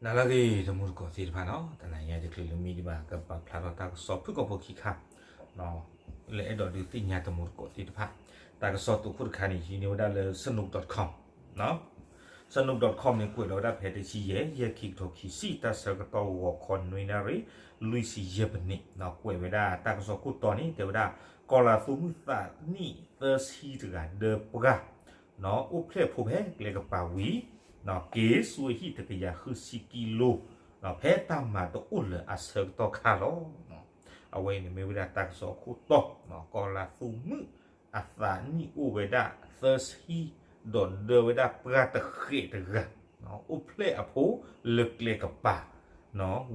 နၤလၢအဂ့ၤ တမူတကိးသ့ၣ်တဖၣ်နီၤ, တနံၤအံၤတချုးလၢမံဒံးဘၣ် ကပာ်ဖျါထီၣ်တၢ်ကစီၣ်ဖုၣ်ကိာ်ဖိခံခါ လၢအဲၣ်ဒိးဒုးသ့ၣ်ညါတမူတကိးသ့ၣ်တဖၣ်. တၢ်ကစီၣ်တိာ်ခိၣ်တခါန့ၣ် ဟံးန့ၢ်ဝဲဒၣ်လၢ Sanook dot com, Sanook dot com န့ၣ် ကွဲးလီၤဝဲဒၣ်ဖဲတဆံယဲၢ် ယဲၢ်ခံကထိခံဆံ တၢ်ဆၢကတီၢ်ဂီၤခီနွံနၣ်ရံၣ် လွံၢ်ဆံယဲၢ်ပနံး, ကွဲးဝဲဒၣ်တၢ်ကစီၣ်ခိၣ်တီန့ၣ် တဲဝဲဒၣ် ကီၤလၤသူမုၢ်သးနံၣ်သၢဆံတဂၤဒၢပှၢ် အိၣ်ဖျဲၣ်ဖိဖဲကျဲကပၤဝံၤ က့ၤဆူအဟံၣ်တကယၤဃုဆံကံလိ ဖဲတၢ်မၤတအိၣ်လၢအဆၢကတီၢ်ခါလီၤ. အဝဲအံၤန့ၣ်မ့ၢ်ဝဲဒၣ်တၢ်ကစီၣ်အခိၣ်တီ, ကီၤလၤသူမုၣ်အသးနံၣ်အိၣ်ဝဲဒၣ်သၢဆံ, ဒီးဒၢဝဲဒၣ်ပှၢ်တဃဲးတဂၤ, အိၣ်ဖျဲၣ်အဖိလၢကျဲကပၤ,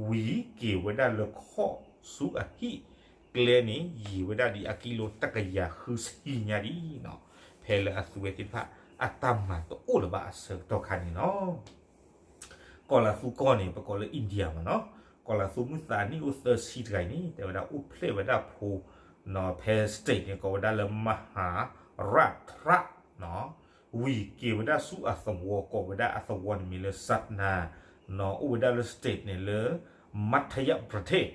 ဝံၤက့ၤဝဲဒၣ်လၢခီၣ်ဆူအဟံၣ်ကျဲန့ၣ် ယံာ်ဝဲဒၣ်ဒ်အကံလိတကယၤဃုဆံညါဒံး, ဖဲလၢအသုဝဲသ့ၣ်တဖၣ်အတၢ်မၤတအိၣ်လၢၤဘၣ်အဆၢကတီၢ်ခါန့ၣ်လီၤ. ကီၤလၤသူကီၢ်န့ၣ် ပကိးလၢ India မ့ၢ်နီၤ, ကီၤလၤသူမုၢ်သးနံၣ်အိၣ်သၢဆံတဂၤအံၤန့ၣ် တဲဝဲဒၣ်အိၣ်ဖျဲၣ်ဝဲဒၣ်ဖိ ဖဲ state န့ၣ် ကိးဝဲဒၣ်လၢ Maharashtra, ဝံၤက့ၤဝဲဒၣ်ဆူအသဝီ ကိးဝဲဒၣ်အသဝီန့ၣ်မ့ၢ်လၢ Satna, အိၣ်ဝဲဒၣ်လၢ state န့ၣ်လၢ Madhya Pradesh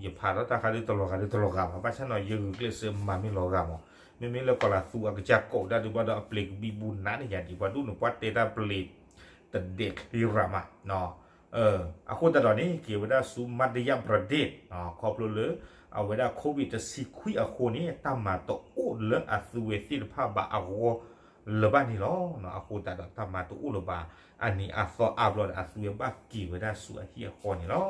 ယဖးထီၣ်တၢ်ခါဒ်တလီၤဂာ်ဒ်တလီၤဂာ်ဘၣ်, ဘၣ်ဆၣ်နီၤ ယဂုာ်ကျဲးစၢးမၤမ့ၢ်လီၤဂာ်မး, မ့မ့ၢ်လၢကီၤလၤသူအကစၢ်ကိးဒၣ်ဒုးဘၣ်ဒီးအပျ့ၤကဘံဘူနးန့ၣ်ယၤဒံး ပှၤဒိၣ်န့ၣ် ပှၤတဲတၢ်ပျ့ၤတဒဲးချ့ရၤမး, အဃိသတးဒီးန့ၣ် က့ၤဝဲဒၣ်ဆူ Madhya Pradesh ခီဖျိလၢ အဝဲဒၣ် COVID တဆံခွံအဃိန့ၣ် တၢ်မၤတအိၣ်လၢအသုဝဲသ့ၣ်တဖၣ်ဘၣ်အဂီၢ်လၢၤဘၣ်န့ၣ်လီၤ. အဃိသတးဒီးတၢ်မၤတအိၣ်လၢၤဘၣ် အနံၤအသီအါဘျီဒီး အသုဝဲဘၣ်က့ၤဝဲဒၣ်ဆူအဟံၣ်အဃီန့ၣ်လီၤ.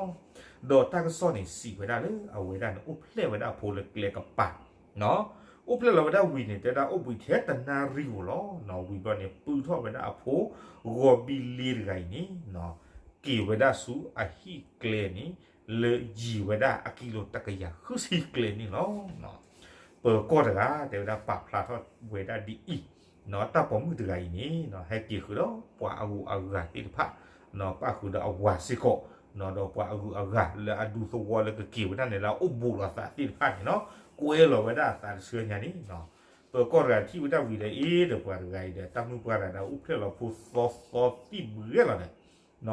ဒီးတၢ်ကစီၣ်န့ၣ် စံးဝဲဒၣ်လၢအဝဲဒၣ်န့ၣ် အိၣ်ဖျဲၣ်ဝဲဒၣ်အဖိလၢကျဲကပၤ, အိၣ်ဖျဲၣ်လီၤဝဲဒၣ်ဝံၤန့ၣ် တဲဒၣ်အိၣ်ဘှံးထဲတနၣ်ရံၣ်ဧိၤလီၤ. ဝံၤဘျီန့ၣ် ပုၢ်ထီၣ်ဝဲဒၣ်အဖိ ဂီၤဘံလ့တဂၤအံၤန့ၣ် က့ၤဝဲဒၣ်ဆူအဟံၣ်ကျဲန့ၣ် လၢယံာ်ဝဲဒၣ်အကံလိတကယၤဃုဆံကျဲန့ၣ်လီၤ. ပၢၤကီၢ်တဂၤ တဲဝဲဒၣ်ပာ်ဖျါထီၣ်ဝဲဒၣ်ဒ်အံၤ, တၢ်ပိာ်မုၣ်တဂၤအံၤန့ၣ် ဟဲက့ၤဃုာ်ဒီးပှၤအဂုၤအဂၤသ့ၣ်တဖၣ်, ပၣ်ဃုာ်ဒီးအဝၤစ့ၢ်ကီး, ဒီးပှၤအဂုၤအဂၤလၢအဒူသဝီလၢကက့ၤဝဲဒၣ်န့ၣ်လၢအအိၣ်ဘူးလိာ်သးသ့ၣ်တဖၣ်န့ၣ်နီၤ ကွဲလီၤဝဲဒၣ်အသးတဆှၢညါန့ၣ် ပၢၤကီၢ်တဂၤထံၣ်ဝဲဒၣ်ဝံၤဒီး အ့ ဒီးပှၤတဂၤအံၤဒီး တၢ်မုၣ်ပှၢ်တဂၤဒီး အိၣ်ဖျဲၣ်လီၤဖိသီသီသံၣ်ဘှဲလီၤဒီး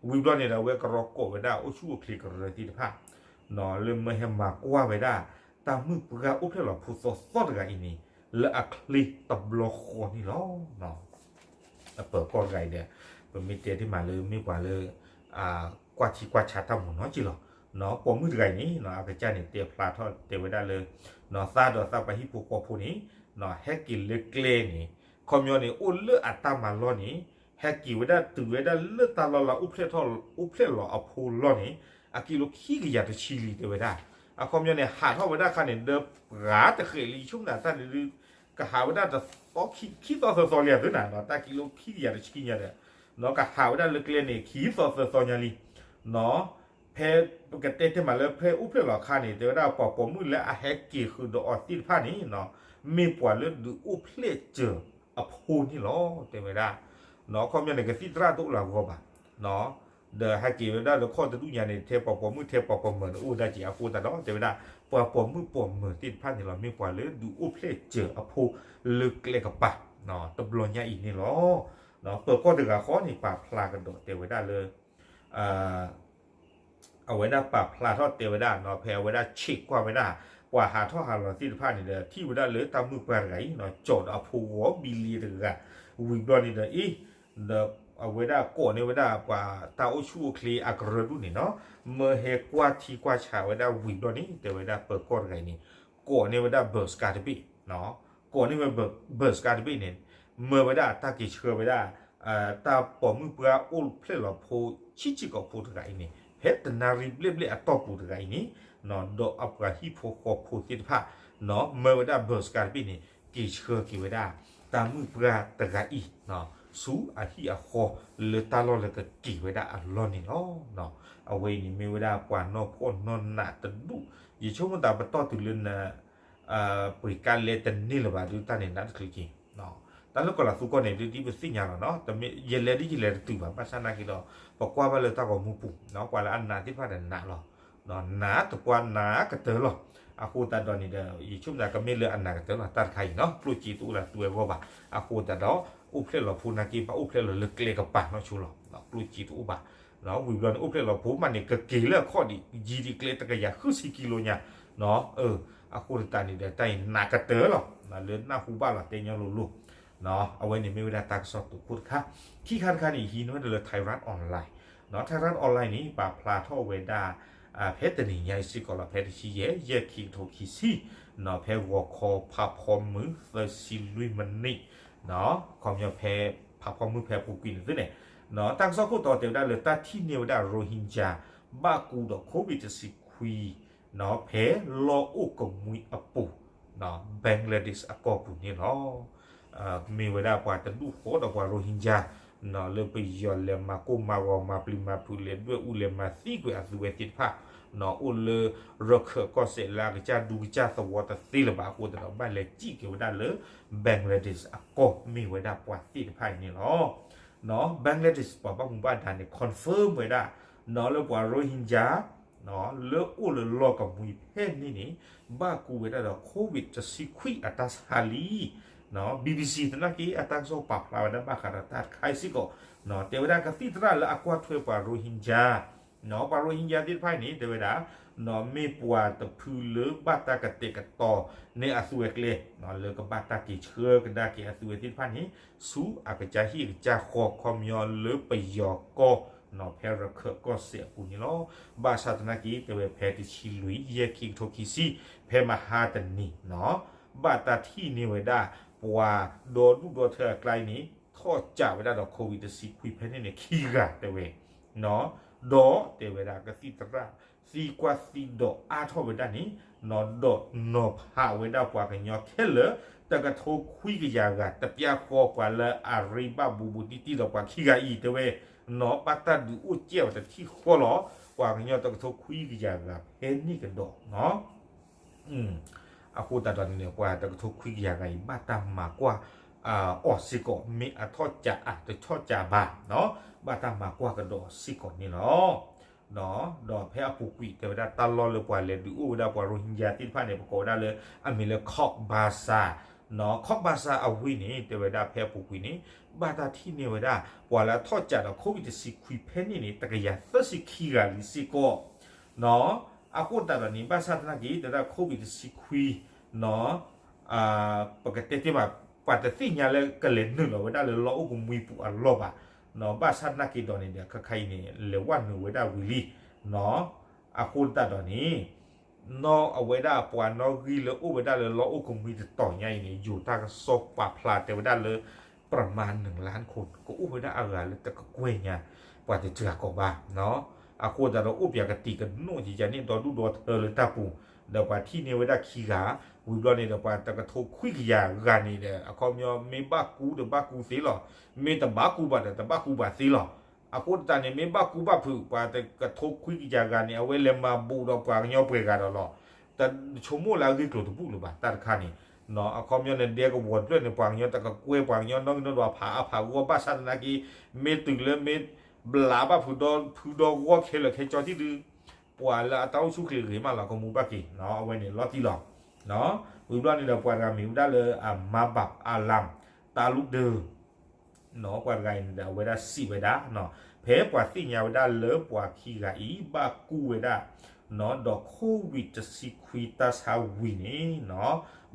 ဝံၤဘျီန့ၣ်ဒီး အဝဲကရီကိးဝဲဒၣ်အိၣ်ဆူၣ်အိၣ်ချ့ကရၢသ့ၣ်တဖၣ် လၢမၢဟဲမၤကွၢ်ဝဲဒၣ် တၢ်မုၣ်ပှၢ်အိၣ်ဖျဲၣ်လီၤဖိသီသီတဂၤအံၤန့ၣ် လၢအချ့တဘျီဃီန့ၣ်လီၤ. အပၢၤကီၢ်တဂၤအံၤဒီး ပမ့ၢ်တဲတ့ၢ်မးလၢမ့ၢ်ပှၤလၢ ကွၢ်ထံကွၢ်ဆးတၢ်မုာ်နီတစဲးလီၤ. ပိာ်မုၣ်တဂၤအံၤန့ၣ် အကစၢ်န့ၣ် တဲဖျါထီၣ်တဲဝဲဒၣ်လၢ သးဒီးသးပှၤဟံၣ်ဖိဃီဖိန့ၣ် ဟဲက့ၤလၢကျဲန့ၣ် ခီပညီန့ၣ် အိၣ်လၢအတၢ်မၤလီၢ်န့ၣ် ဟဲက့ၤဝဲဒၣ်တုၤဝဲဒၣ်လၢတၢ်လီၢ်လၢအိၣ်ဖျဲၣ်ထီၣ် အိၣ်ဖျဲၣ်လီၤအဖိလီၢ်န့ၣ် အကံလိခံကယၤတဆံလံတဲဝဲဒၣ်. အခီပညီန့ၣ် ဟးထီၣ်ဝဲဒၣ်အခါန့ၣ် ဒီးပှၤတဃဲးလံ ဆိကမိၣ်တၢ်န့ၣ်ဒုး ကဟးဝဲဒၣ်တသီခံသီသၢသီလံအသုနၤ တၢ်ကံလိခံကယၤတဆံညါဒီး ကဟးဝဲဒၣ်လၢကျဲန့ၣ် ခံသီသၢသီညါလံ ဖဲပကတဲတ့ၢ်မးလၢဖဲအိၣ်ဖျဲၣ်လီၤအခါန့ၣ် တဲဝဲဒၣ်ပှၤပိာ်မုၣ်လၢအဟဲက့ၤဃုာ်ဒီးအီၤသ့ၣ်တဖၣ်န့ၣ် မ့ၢ်ပှၤလၢဒုးအိၣ်ဖျဲၣ်စၢၤအဖိန့ၣ်လီၤ တဲဝဲဒၣ်. အခီပညီန့ၣ် ကသံၣ်သရၣ်တအိၣ်လၢအဂီၢ်ဘၣ် ဒီးဟဲက့ၤဝဲဒၣ်လၢခီၣ်တဒူၣ်ညါန့ၣ် ထဲပှၤပိာ်မုၣ်ထဲပှၤပိာ်မၢၤန့ၣ်အိၣ်ဝဲဒၣ်က့ၤအဃိသတးဒီး တဲဝဲဒၣ် ပှၤပိာ်မုၣ်ပိာ်မၢၤသ့ၣ်တဖၣ်န့ၣ်လီၤ မ့ၢ်ပှၤလၢဒုးအိၣ်ဖျဲၣ်စၢၤအဖိလၢကျဲကပၤ တဘျီညါအံၤန့ၣ်လီၤ. ပၢၤကီၢ်တဂၤဃီန့ၣ် ပာ်ဖျါကဒီးတဲဝဲဒၣ်လၢ အဝဲဒၣ်ပာ်ဖျါထီၣ်တဲဝဲဒၣ်နီၤ ဖဲအဝဲဒၣ်ဆဲးကွၢ်ဝဲဒၣ် ပှၤဟးထီၣ်ဟးလီၤသ့ၣ်တဖၣ်န့ၣ်ဒီး ထံၣ်ဝဲဒၣ်လၢတၢ်မုၣ်ပှၢ်တဂၤအံၤနီၤ ကၠီၤဒီးအဖိဂီၤဘံလ့တဂၤ ဝံၤဘျီန့ၣ်ဒီးအ့ ဒီးအဝဲဒၣ်ကိးန့ၢ်ဝဲဒၣ်ပှၤတၢ်အိၣ်ဆူၣ်အိၣ်ချ့အကရၢဒူၣ်န့ၣ်နီၤ မၢဟဲကွၢ်ထံကွၢ်ဆးဝဲဒၣ်ဝံၤဘျီန့ၣ် တဲဝဲဒၣ်ပၢၤကီၢ်တဂၤအံၤန့ၣ် ကိးန့ၢ်ဝဲဒၣ် birth certificate ကိးန့ၢ်ဝဲ birth certificate န့ၣ် မၢဝဲဒၣ်တၢ်က့ၤဆှၢဝဲဒၣ် တၢ်ပိာ်မုၣ်ပှၢ်အိၣ်ဖျဲၣ်လီၤဖိဆံးဆံးကိာ်ဖိတဂၤအံၤန့ၣ် ဖဲတနၣ်ရံၣ်ဘျဲၣ်ဘျဲၣ်အတီၢ်ပူၤတဂၤအံၤန့ၣ် ဒီးအပှၤဟံၣ်ဖိဃီဖိသ့ၣ်တဖၣ် မၢဝဲဒၣ် birth certificate န့ၣ် က့ၤဆှၢက့ၤဝဲဒၣ် တၢ်မုၣ်ပှၢ်တဂၤအံၤ ဆူအဟံၣ်အဃီလၢတၢ်လီၢ်လၢကက့ၤဝဲဒၣ်အလီၢ်န့ၣ်လီၤ. အဝဲအံၤန့ၣ်မ့ၢ်ဝဲဒၣ်ပှၤနီၢ်ဖှီၣ်နီၢ်နးတဒူၣ် ယဆိကမိၣ်သးပတီၢ်တုၤလၢန ပှ့ၤကါလဲတန့ၢ်လၢၤဘၣ်ဒုးတၢ်န့ၣ်နးတချုးက့ၤ တၢ်လၢကီၤလၤသူကီၢ်န့ၣ် ဒ်ပသ့ၣ်ညါလီၤနီၤ ယလဲၤဒ်ယလဲၤတတုၤဘၣ် ဘၣ်ဆၣ်နာ်က့ဒီး ပကွၢ်ဘၣ်လၢတၢ်ဂီၤမူပူၤ ပှၤလၢအနးသ့ၣ်တဖၣ်ဒီးနးလီၤ နးတပှၢ်နးကတၢၢ်လီၤ အဃိသတးဒီးန့ၣ်ဒီး ယဆိကမိၣ်သးကမ့ၢ်လၢအနာ်ကတၢၢ်လီၤ တၢ်တခါအံၤနီၤ ကျိၣ်စ့တအိၣ်လၢအသွဲဂီၢ်ဘၣ်. အဃိသတးဒီး အိၣ်ဖျဲၣ်လီၤဖိနာ်က့ ဘၣ်အိၣ်ဖျဲၣ်လီၤလၢကျဲကပၤနီၢ်ဆိလီၤ. ကျိၣ်စ့တအိၣ်ဘၣ်. ဝံၤဘျီန့ၣ် အိၣ်ဖျဲၣ်လီၤဖိမးန့ၣ် ကက့ၤလၢအခီၣ်ဒံး ယံၤဒံးကျဲတကယၤဃုဆံကံလိညါ. အဃိသတးန့ၣ်ဒီး တၢ်အံၤနာ်ကတၢၢ်လီၤ လၢနၢ်ဟူဘၣ်လီၤ တဲညီလိၤလိၤ. အဝဲန့ၣ်မ့ၢ်ဝဲဒၣ်တၢ်ကစီၣ်တိၤခိၣ်တခါ. ခံခါတခါန့ၣ် ဟံးန့ၢ်ဝဲဒၣ်လၢ Thairath Online, Thairath Online န့ၣ် ပာ်ဖျါထီၣ်ဝဲဒၣ် ဖဲတနံၤညါအံၤစ့ၢ်ကီးလီၤ ဖဲတဆံယဲၢ် ယဲၢ်ခံကထိခံဆံ, ဖဲဂီၤခီဖးဖီမုၢ် သၢဆံလွံၢ်မံးနံး, ခီပညီဖဲဖးဖီမုၢ်ဖဲအပူၤကွံာ်န့ၣ်သုန့ၣ်, တၢ်ကစီၣ်ခိၣ်တီတဲဝဲဒၣ်လၢ တၢ်ထံၣ်န့ၢ်ဝဲဒၣ် Rohingya ဘၣ်ကူဒီး COVID တဆံခွံ ဖဲလီၢ်အိၣ်ကမှံအပူၤ Bangladesh အကီၢ်ပူၤန့ၣ်လီၤ. မ့ၢ်ဝဲဒၣ်ပှၤတဒူၣ်ဃီဒီးပှၤ Rohingya လၢပယီၤလဲၤမၤကိၢ်မၤဂီၤ မၤပျံၤမၤဖုး လဲၤဒွဲၣ်အူလဲၤမၤသံကွံာ်အသုဝဲသ့ၣ်တဖၣ်, အိၣ်လၢရခၢၣ်ကီၢ်စဲၣ်လၢအကစၢ်ဒူကစၢ်သဝီတသ့လၢၤဘၣ်အဃိသတးဒီး ဘၣ်လဲၤစံၣ်က့ၤဝဲဒၣ်လၢ Bangladesh အကီၢ် မ့ၢ်ဝဲဒၣ်ပှၤသ့ၣ်တဖၣ်အံၤန့ၣ်လီၤ. Bangladesh ပှၤဘၣ်မူဘၣ်ဒါန့ၣ် confirm ဝဲဒၣ် လၢပှၤ Rohingya လၢအိၣ်လၢလီၢ်ကမှံဖဲန့ၣ်န့ၣ် ဘၣ်ကူဝဲဒၣ်ဒီး COVID တဆံခွံအတၢ်ဆါလံ. BBC သနာ်က့ အတၢ်ကစီၣ်ပာ်ဖျါဝဲဒၣ်ဘၣ်ဃးဒီးတၢ်တခါအံၤစ့ၢ်ကီး, တဲဝဲဒၣ်ကသံၣ်သရၣ်လၢအကွၢ်ထွဲပှၤ Rohingya, ပှၤ Rohingya သ့ၣ်တဖၣ်အံၤန့ၣ် တဲဝဲဒၣ် မ့ၢ်ပှၤတဖုလၢဘၣ်တၢ်ကတဲာ်ကတီၤန့ၢ်အသုဝဲကျဲ လၢကဘၣ်တၢ်က့ၤဆှၢကဒါက့ၤအသုဝဲသ့ၣ်တဖၣ်န့ၣ် ဆူအကစၢ်ဟံၣ်အကစၢ်ဃီ ခီပညီလၢပယီၤကီၢ် ဖဲရခၢၣ်ကီၢ်စဲၣ်အပူၤန့ၣ်လီၤ. ဘၣ်ဆၣ်သနာ်က့ တဲဝဲဖဲတဆံလွံၢ် ယဲၢ်ခံကထိခံဆံ ဖဲမဟါတနံၤ ဘၣ်တၢ်ထံၣ်န့ၢ်ဝဲဒၣ် ပှၤဒီဒူၣ်ဒီထၢအကျါအံၤန့ၣ် ထီၣ်ကးဝဲဒၣ်ဒီး COVID တဆံခွံဖဲန့ၣ်န့ၣ် ခံဂၤတဲဝဲ ဒီးတဲဝဲဒၣ်ကသံၣ်သရၣ် သံကွၢ်သံဒိးအါထီၣ်ဝဲဒၣ်န့ၣ် ဒီးနီၤဖးဝဲဒၣ်ပှၤကညီခဲလၢာ် တကထိခွံကယၤဂၤ တပျၢ်ဃီပှၤလၢအရ့ဘၣ်ဘူးဘူးတံၢ်တံၢ်ဒီးပှၤခံဂၤအံၤတဲဝဲ နီၤဘၣ်တၢ်ဒုးအိၣ်ကဲၣ်အီၤတထံၣ်ဃီလီၤ. ပှၤကညီတကထိခွံကယၤဂၤဖဲန့ၣ်ကဒီး အဃိသတးဒီးန့ၣ် ပှၤတကထိခွံကယၤဂၤအံၤ ဘၣ်တၢ်မၤကွၢ်အီၤစ့ၢ်ကီး မ့ၢ်အထီၣ်ကးအတထီၣ်ကးဘၣ် ဘၣ်တၢ်မၤကွၢ်ကဒီးစ့ၢ်ကီးန့ၣ်လီၤ. ဒီးဖဲအပူၤကွံာ်တဲဝဲဒၣ်တၢ်လီၢ်လၢပှၤလဲၤဒုးအိၣ်ဝဲဒၣ်ပှၤ Rohingya သ့ၣ်တဖၣ်န့ၣ် ပကိးဝဲဒၣ်လၢအမံၤလၢ Cox's Bazar, Cox's Bazar အဝ့ၢ်န့ၣ် တဲဝဲဒၣ်ဖဲအပူၤကွံာ်န့ၣ် ဘၣ်တၢ်ထံၣ်န့ၢ်ဝဲဒၣ် ပှၤလၢအထီၣ်ကးဒီး COVID တဆံခွံဖဲန့ၣ်န့ၣ် တကယၤသၢဆံခံဂၤလံစ့ၢ်ကီး အဃိသတးဒီးန့ၣ် ဘၣ်ဆၣ်သနာ်က့ တဲဝဲဒၣ် COVID တဆံခွံ ပကတဲတ့ၢ်မး ပှၤတသ့ၣ်ညါလၢကလဲၤနုာ်လီၤဝဲဒၣ်လၢလီၢ်အိၣ်ကမှံပူၤအလီၢ်ဘၣ်, ဘၣ်ဆၣ်သနာ်က့ဒီးန့ၣ်ဒီး ခါခါအံၤန့ၣ် လဲၤဝဲနုာ်ဝဲဒၣ်ဝံၤလံ, အဃိသတးဒီးန့ၣ် နီၢ်အဝဲဒၣ်ပှၤနီၣ်ဂံၢ်လၢအိၣ်ဝဲဒၣ်လၢလီၢ်အိၣ်ကမှံတတီၤညါအံၤန့ၣ် ယိၤတၢ်ကစီၣ်ပာ်ဖျါတဲဝဲဒၣ်လၢ ပြမၢနုၤလါခိၣ် ကအိၣ်ဝဲဒၣ်အဂၤလၢတကကွဲၢ်ညါ ပှၤတစှၤကီးဘၣ်, အဃိသတးဒီးအိၣ်ပၠးကတံာ်ကနိၣ်ယံာ်ယံာ်န့ၣ် ဒီဒူၣ်ဒီထၢလၢတၢ်ပူၤ, ဒီးပှၤထံၣ်န့ၢ်ဝဲဒၣ်ခံဂၤ, ဝံၤဘျီန့ၣ်ဒီးပှၤတကထိခွံကယၤဂၤန့ၣ်ဒီး အခီပညီမ့ၢ်ဘၣ်ကူဒီးဘၣ်ကူသ့လီၤ, မ့ၢ်တဘၣ်ကူဘၣ်ဒီးတဘၣ်ကူဘၣ်သ့လီၤ. အဃိသတးန့ၣ် မ့ၢ်ဘၣ်ကူဘၣ်ဖုး ပှၤတကထိခွံကယၤဂၤန့ၣ် အဝဲလဲၤမၤဘူးဒီးပှၤကညီပှဲၤဂၤဒီးလီၤ. တဆိကမိၣ်လၢအဂ့ၢ်ကျိၤတဘူၣ်လၢၤဘၣ် တၢ်တခါန့ၣ်, အခီပညီန့ၣ် ဒဲကဝီၤတဖျၢၣ်န့ၣ် ပှၤကညီတကကွဲၢ် ပှၤကညီနီၣ်ဂံၢ်နီၣ်ဒွးဖးအါဖးဂီၢ် ဘၣ်ဆၣ်သနာ်က့ မ့ၢ်တုၤလၢမ့ၢ်ဘျးဘၣ်ဖုဒီဖုဒီဂီၢ်ခဲလၢာ်ခဲဆ့တံၢ်ဒု ပှၤလၢအတၢ်အိၣ်ဆူၣ်ချ့ဂ့ၤမးလီၤ ကမူဘၣ်က့ၤ အဝဲန့ၣ်လီၤတံၢ်လီၤ. ဝံၤဘျီန့ၣ်ဒီးပှၤတဂၤမ့ၢ်ဝဲဒၣ်လၢအမၤဘၣ်အလၢ် တၢ်လူၢ်ဒၢ ပှၤတဂၤအံၤန့ၣ်ဒီး အဝဲဒၣ်စံးဝဲဒၣ်, ဖဲပှၤသ့ၣ်ညါဝဲဒၣ်လၢပှၤခံဂၤအံၤ ဘၣ်ကူဝဲဒၣ် ဒီး COVID တဆံခွံတၢ်ဆါဝံၤန့ၣ်,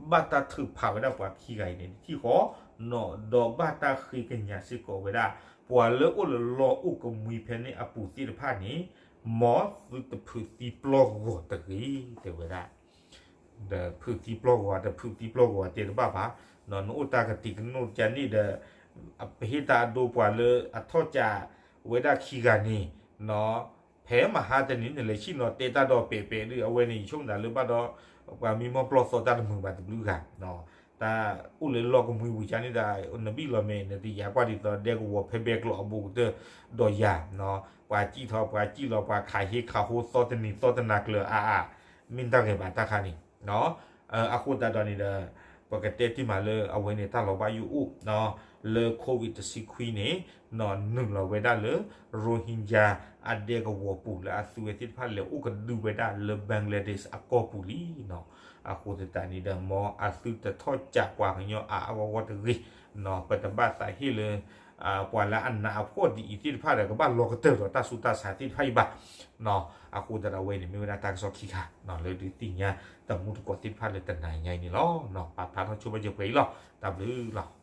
ဘၣ်တၢ်ထုးဖးဝဲဒၣ်ပှၤခံဂၤအံၤန့ၣ် တထံၣ်ဃီ, ဒီးဘၣ်တၢ်ဃ့ကညးစ့ၢ်ကီးဝဲဒၣ် ပှၤလၢအိၣ်လၢလီၢ်အိၣ်ကမှံဖဲန့ၣ်အပူၤသ့ၣ်တဖၣ်န့ၣ်, မ်သုတဖုးသံပျီၢ်ဂီၤတဂ့ၤ တဲဝဲဒၣ် ဒီးဖုးသံပျီၢ်ဂီၤ တဖုးသံပျီၢ်ဂီၤတဲတဘၣ်ဘၣ်, နအိၣ်တၢ်ကတံာ်ကနိၣ်ကန့ၣ်ဒီး ပဟ့ၣ်တၢ်အဒိပှၤလၢအထီၣ်ကးဝဲဒၣ်ခံဂၤန့ၣ်, ဖဲမဟါတနံၤန့ၣ် လဲၤဆံၣ်နီၤတဲတၢ်ဒီးပဲာ်ပဲာ်ဒု အဝဲန့ၣ် ယဆိကမိၣ်သးလၢဘၣ်ဒီး ပှၤမံမီၢ်ပျီၢ်သီတၢ်တမုာ်ဘၣ်တဘျုးဂၤ တၢ်အိၣ်လၢလီၢ်ကမှံဝံၤကန့ၣ်ဒီး နဘံၣ်လီၤမဲာ် နတယာ်ကွၢ်ဒ်သိးဒဲကဝီၤဖဲဘဲကျိးအဘူးကတၢၢ်ဒီးယၤ, ပှၤစံၣ်ထီၣ်ပှၤစံၣ်လီၤ ပှၤခးဟ့ခးဟိသီတနံၤသီတနၤကျၢၤအါအါ, မ့ၢ်တၢ်ဂ့ၤဘၣ်တၢ်ခါန့ၣ်, အဃိသတးဒီးန့ၣ်ဒီး ပကတဲတ့ၢ်မးလၢအဝဲန့ၣ်တၢ်လီၤဘၣ်ယိၣ်အိၣ် လၢ COVID တဆံခွံန့ၣ် နုာ်လီၤဝဲဒၣ်လၢ Rohingya အဒဲကဝီၤပူၤလၢအသုဝဲသ့ၣ်တဖၣ်လဲၤအိၣ်ကဒုဝဲဒၣ်လၢ Bangladesh အကီၢ်ပူၤလံနီၤ. အဃိသတးန့ၣ်ဒီး မ်အသုတထီၣ်ကးပှၤကညီအါအါဂီၢ်ဂီၢ်တဂ့ၤနီၤ. ပတဘၣ်သးဟ့ၣ်လၢ ပှၤလၢအနးအဖှီၣ်ဒ်အံၤသ့ၣ်တဖၣ်ဒီး ကဘၣ်လီၤကတၢၢ်ဒီးတၢ်ဆူးတၢ်ဆါသ့ၣ်တဖၣ်အံၤဘၣ်နီၤ. အဃိသတးဒီး အဝဲန့ၣ်မ့ၢ်ဝဲဒၣ်တၢ်ကစီၣ်ခံခါနီၤ လၢဒုးသ့ၣ်ညါတမူတကိးသ့ၣ်တဖၣ်လၢတနၤညါအံၤန့ၣ်လီၤ. ပာ်ဖျါထီၣ်ဆိဘၣ်ယပှဲၤအံၤလီၤ. တၢ်ဘျုးလီၤ.